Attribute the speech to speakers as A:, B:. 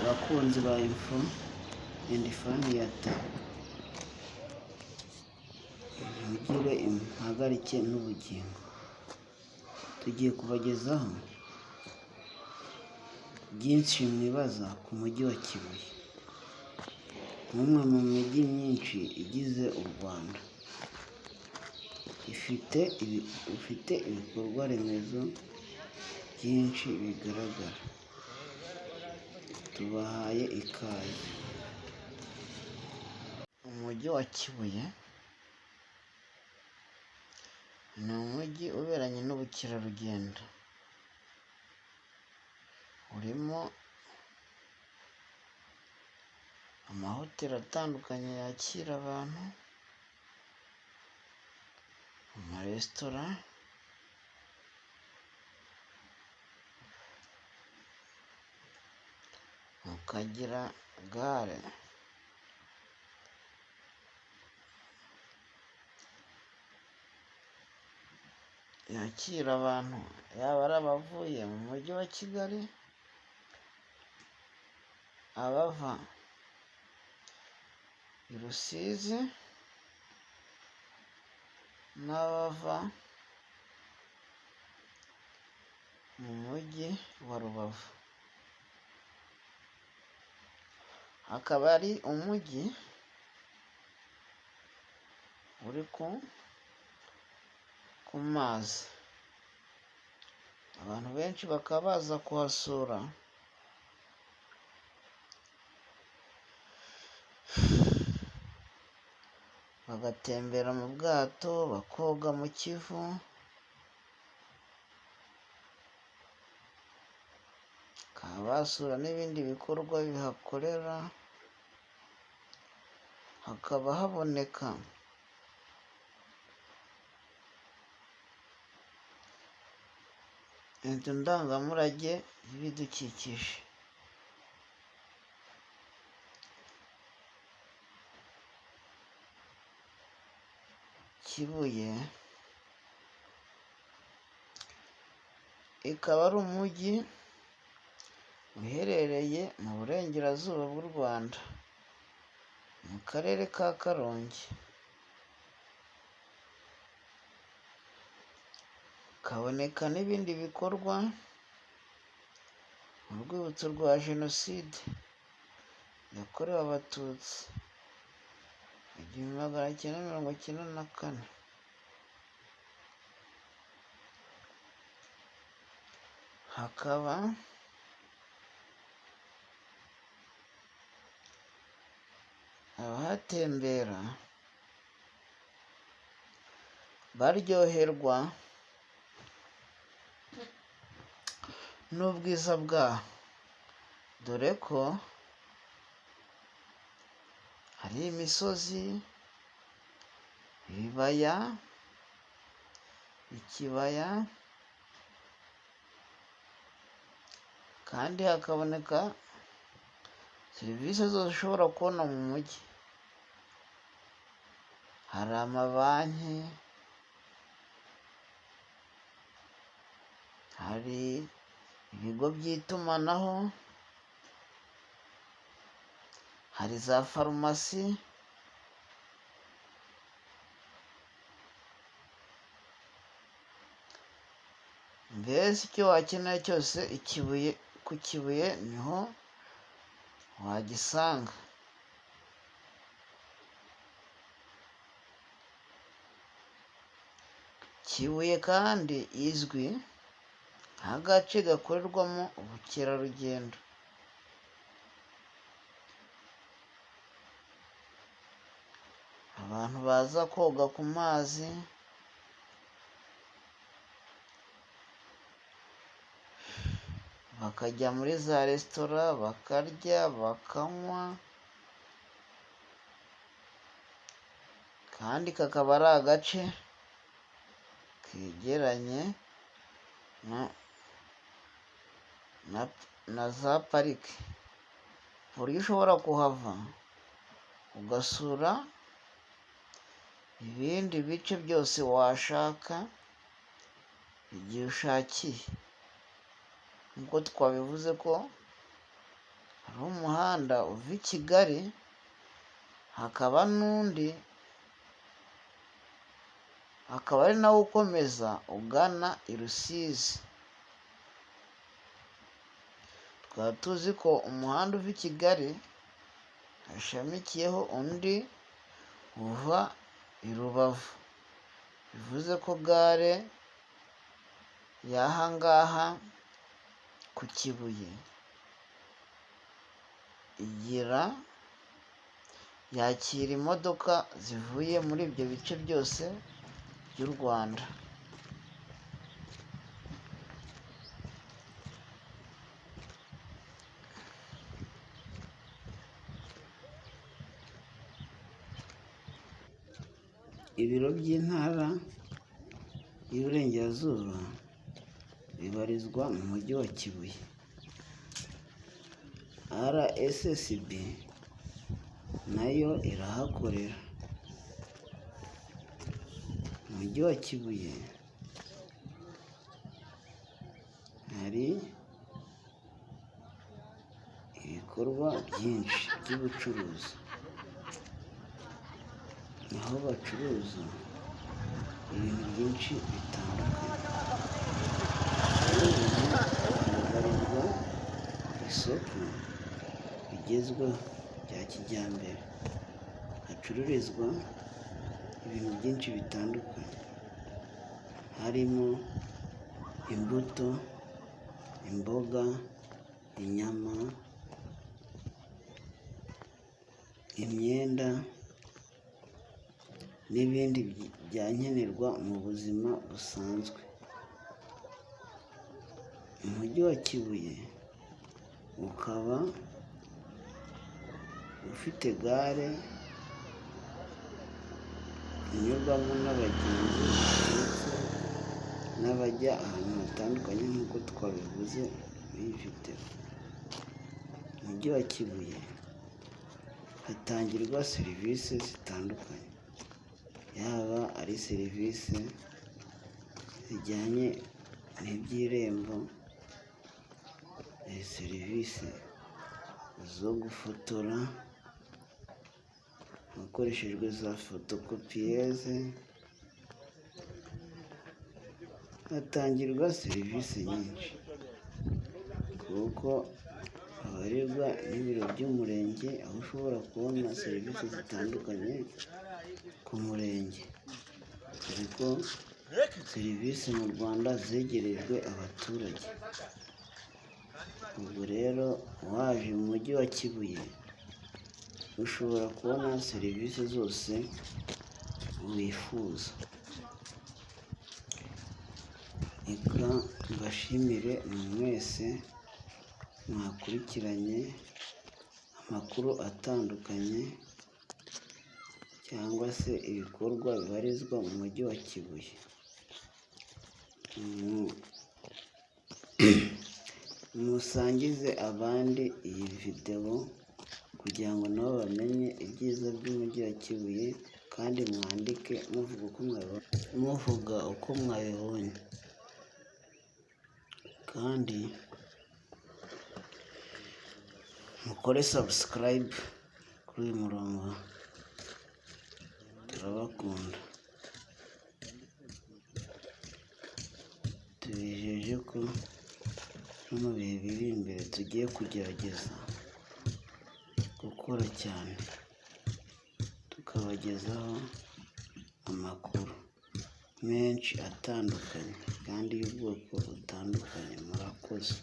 A: Abakunzi ba Info and Fun Theatre, mugire impagarike n'ubugingo. Tugiye kubagezaho byinshi mwibaza ku mujyi wa Kibuye, nk'umwe mu mijyi myinshi igize u Rwanda, ufite ibikorwa remezo byinshi bigaragara. Tubahaye ikaze. Umujyi wa Kibuye ni umujyi uberanye n'ubukerarugendo, urimo amahoteli atandukanye yakira abantu, amaresitora, ukagira gare. Yakira abantu yaba ari abavuye mu mujyi wa Kigali, abava i Rusizi n'abava mu mujyi wa Rubavu. Akaba ari umujyi uri ku mazi, abantu benshi bakaba baza kuhasura, bagatembera mu bwato, bakoga mu Kivu, bakaba basura n'ibindi bikorwa bihakorera, hakaba haboneka inzu ndangamurage y'ibidukikije. Kibuye ikaba ari umujyi uherereye mu burengerazuba bw'u Rwanda, mu karere ka Karongi. Kaboneka n'ibindi bikorwa, urwibutso rwa Jenoside yakorewe Abatutsi 1994. Hakaba abahatembera baryoherwa n'ubwiza bwaho, dore ko hari imisozi, ibibaya, ikibaya, kandi hakaboneka serivisi zose ushobora kubona mu mujyi. Hari amabanki, hari ibigo by'itumanaho, hari za farumasi, mbese icyo wakenera cyose i Kibuye, ku Kibuye niho wagisanga. Kibuye kandi izwi nk'agace gakorerwamo ubukerarugendo. Abantu baza koga ku mazi, bakajya muri za resitora bakarya, bakanywa, kandi kakaba ari agace kegeranye na za parike, ku buryo ushobora kuhava ugasura ibindi bice byose washaka igihe ushakiye. Nk'uko twabivuze ko hari Hari umuhanda uva i Kigali, hakaba n'undi, akaba ari nawo ukomeza ugana i Rusizi. Tukaba tuzi ko umuhanda uva i Kigali hashamikiyeho undi uva i Rubavu, bivuze ko gare y'aha ngaha ku Kibuye igira yakira imodoka zivuye muri ibyo bice byose by'u Rwanda. Ibiro by'Intara y'Iburengerazuba bibarizwa mu mujyi wa Kibuye. RSSB nayo irahakorera. Umujyi wa Kibuye hari ibikorwa byinshi by'ubucuruzi, aho bacuruza ibintu byinshi bitandukanye. Habarizwa isoko rigezweho rya kijyambere, hacururizwa ibintu byinshi bitandukanye, harimo imbuto, imboga, inyama, imyenda n'ibindi byankenerwa mu buzima busanzwe. Umujyi wa Kibuye ukaba ufite gare inyurwamo n'abagenzi ndetse n'abajya ahantu hatandukanye nk'uko twabivuze muri iyi videwo. Umujyi wa Kibuye hatangirwa serivisi zitandukanye, yaba ari serivisi zijyanye n'iby'Irembo, serivisi zo gufotora hakoreshejwe za fotokopiyeze, hatangirwa serivisi nyinshi kuko habarirwa n'ibiro by'umurenge, aho ushobora kubona serivisi zitandukanye ku murenge, dore ko serivisi mu Rwanda zegerejwe abaturage. Ubwo rero waje mu mujyi wa Kibuye ushobora kubona serivisi zose wifuza. Reka mbashimire mwese mwakurikiranye amakuru atandukanye cyangwa se ibikorwa bibarizwa mu mujyi wa Kibuye. Musangize abandi iyi videwo kugira ngo nabo bamenye ibyiza by'umujyi wa Kibuye, kandi mwandike muvuga uko mwabibonye, kandi mukore subscribe kuri uyu murongo, turabakunda, tubijeje ko no mu bihe biri imbere tugiye kugerageza gukora cyane tukabagezaho amakuru menshi atandukanye kandi y'ubwoko butandukanye. Murakoze.